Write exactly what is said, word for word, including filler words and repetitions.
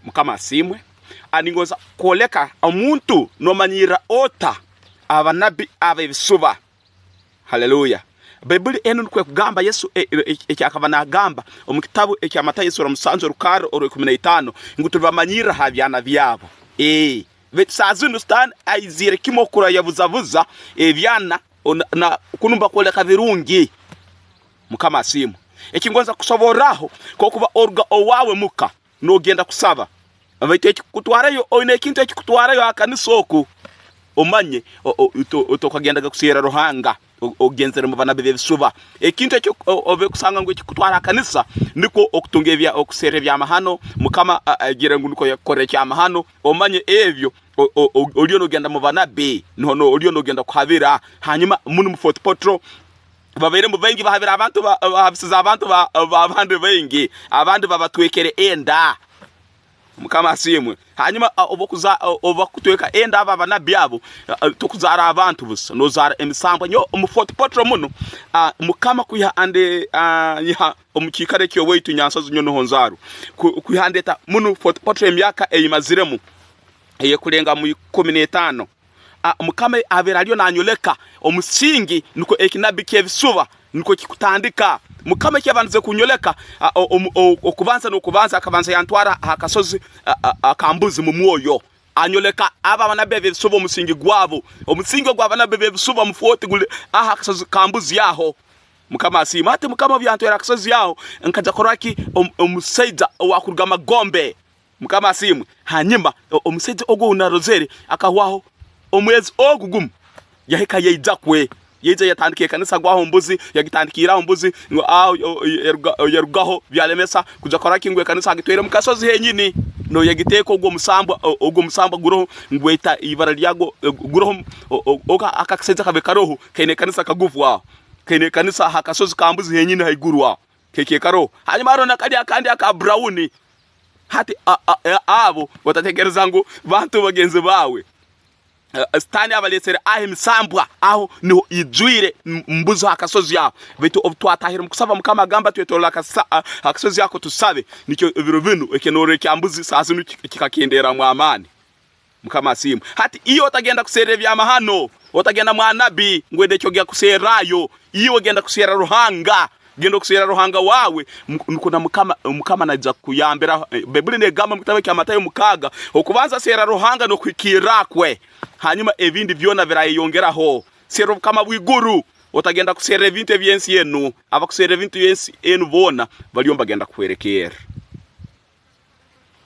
Mukama asiimwe. Ah, ningonza kwoleka omuntu nomanyirra ota abanabbi ab'ebisuba. Haleluya. Baibuli enu nukwo ekugamba Yesu, e, e, e, ekyakaba nagamba omu kitabu ekya Matayo, esura musanju, orukarra orw'ikumi na itaano, ngu, "Tulibamanyirra ha byana byabo." Eh, baitu saaha zinu Sitaani aizire kimu okurora yabuzabuza ebyana, o, na, na, kunu mbakwoleka birungi. Mukama asiimwe. Eki ngonza kusoborraho, kokuba oruga owaawe muka, nogenda kusaba. Baitu ekikutwarayo, oine ekintu ekikutwarayo ha kanisa oku, omanye, o-, o-, oto-, otokagendaga kuseera Ruhanga, o-, ogenzere mu banabi b'ebisuba. Ekintu eki o-, obe kusanga ngu ekikutwara ha kanisa, nukwo okutunga ebya-, okuseera ebyamahano, Mukama, a-, agire ngu nukwo yakukorra ekyamahano, omanye ebyo, o-, o-, o-, oliyo nogenda mu banabi, niho no-, oliyo nogenda kuhabira. Hanyuma, munu mu Fort Portal, babairemu baingi bahabire abantu ba-, bahabisize abantu ba-, ba-, abandi baingi, abandi babatwekere enda. Mukama asiimwe. Hanyuma, ah, obu okuza-, ah, obu bakutweka enda abo abanabbi abo, ah, ah, tokuzaara abantu busa, nozaara emisambwa. Nyowe omu Fort Portal munu, ah, Mukama kwiha ande-, ah, nyiha omu kiikaro eky'owaitu Nyansozi, nyowe nuho nzaarwa. Ku-, kwiha ndeeta munu Fort Portal emyaka ei maziremu, ey'ekulenga mu ikumi n'etaano. Ah, Mukama abaire aliyo nanyoleka omusingi, nukwo ekinabbi ky'ebisuba nukwo kikutandika. Mukama eki yabandize kunyoleka, ah, o-, omu-, o-, okubanza n'okubanza, akabanza yantwara ha kasozi, ah, ah, ah, ka Mbuzi mu mwoyo. Anyoleka abo abanabbi ab'ebisuba omusingi gwabo. Omusingi ogw'abanabbi b'ebisuba mu Fort guli aha kasozi ka Mbuzi aho. Mukama asiima. Hati Mukama obu yantwera akasozi aho, nkaija kurora ki om-, omusaija owakuruga Magombe. Mukama asiimwe. Hanyuma, o-, omusaija ogu ou narozere, akahwaho omwezi ogu gumu. Yahika yaija kwe. Yaija yatandika ekanisa gwaho Mbuzi, yagitandikiire aho Mbuzi, ngu, ah, o-, o-, yaruga-, yarugaho, byalemesa, kuja kukora ki ngu ekanisa agitwere mu kasozi henyini. No, yagiteeka ogwo musambwa, o-, ogwo musambwa guroho, ngweta ibara lyagwo, o-, guroho, o-, o-, oka-, aka kasaija kabe karoho, kaine ekanisa kagufu aho. Kaine ekanisa ha kasozi ka Mbuzi henyini haiguru aho. Kekekaro. Hanyuma haroho na kali akandi aka brown. Hati, a, a, a, abo otatekereza ngu bantu bagenzi baawe. Eh, Sitaani abalesere aho emisambwa, aho niho ijwire m-, Mbuzi ha kasozi aho. Baitu obu twatahire omu kusaba, Mukama agamba twetoroole akasa-, a, akasozi ako tusabe. Nikyo ebiro binu, ekinorro ekya Mbuzi saaha zinu ki-, kikakendeeramu amaani. Mukama asiimwe. Hati iwe otagenda kuserra ebyamahano, otagenda mwa nabbi, ngu ende ekyo ogya kuserrayo. Iwe genda kuserra Ruhanga, genda okuserra Ruhanga waawe, mu-, nukwo na Mukama, Mukama naija kukuyambiraho. Eh, Baibuli negamba mu kitabo kya Matayo mukaaga, okubanza serra Ruhanga n'okuhikirra kwe, hanyuma ebindi byona birayeyongeraho. Serra obukama bw'iguru, otagenda kuserra ebintu eby'ensi enu. Abakuserra ebintu by'ensi enu boona, baliyo nibagenda kuhwerekerra.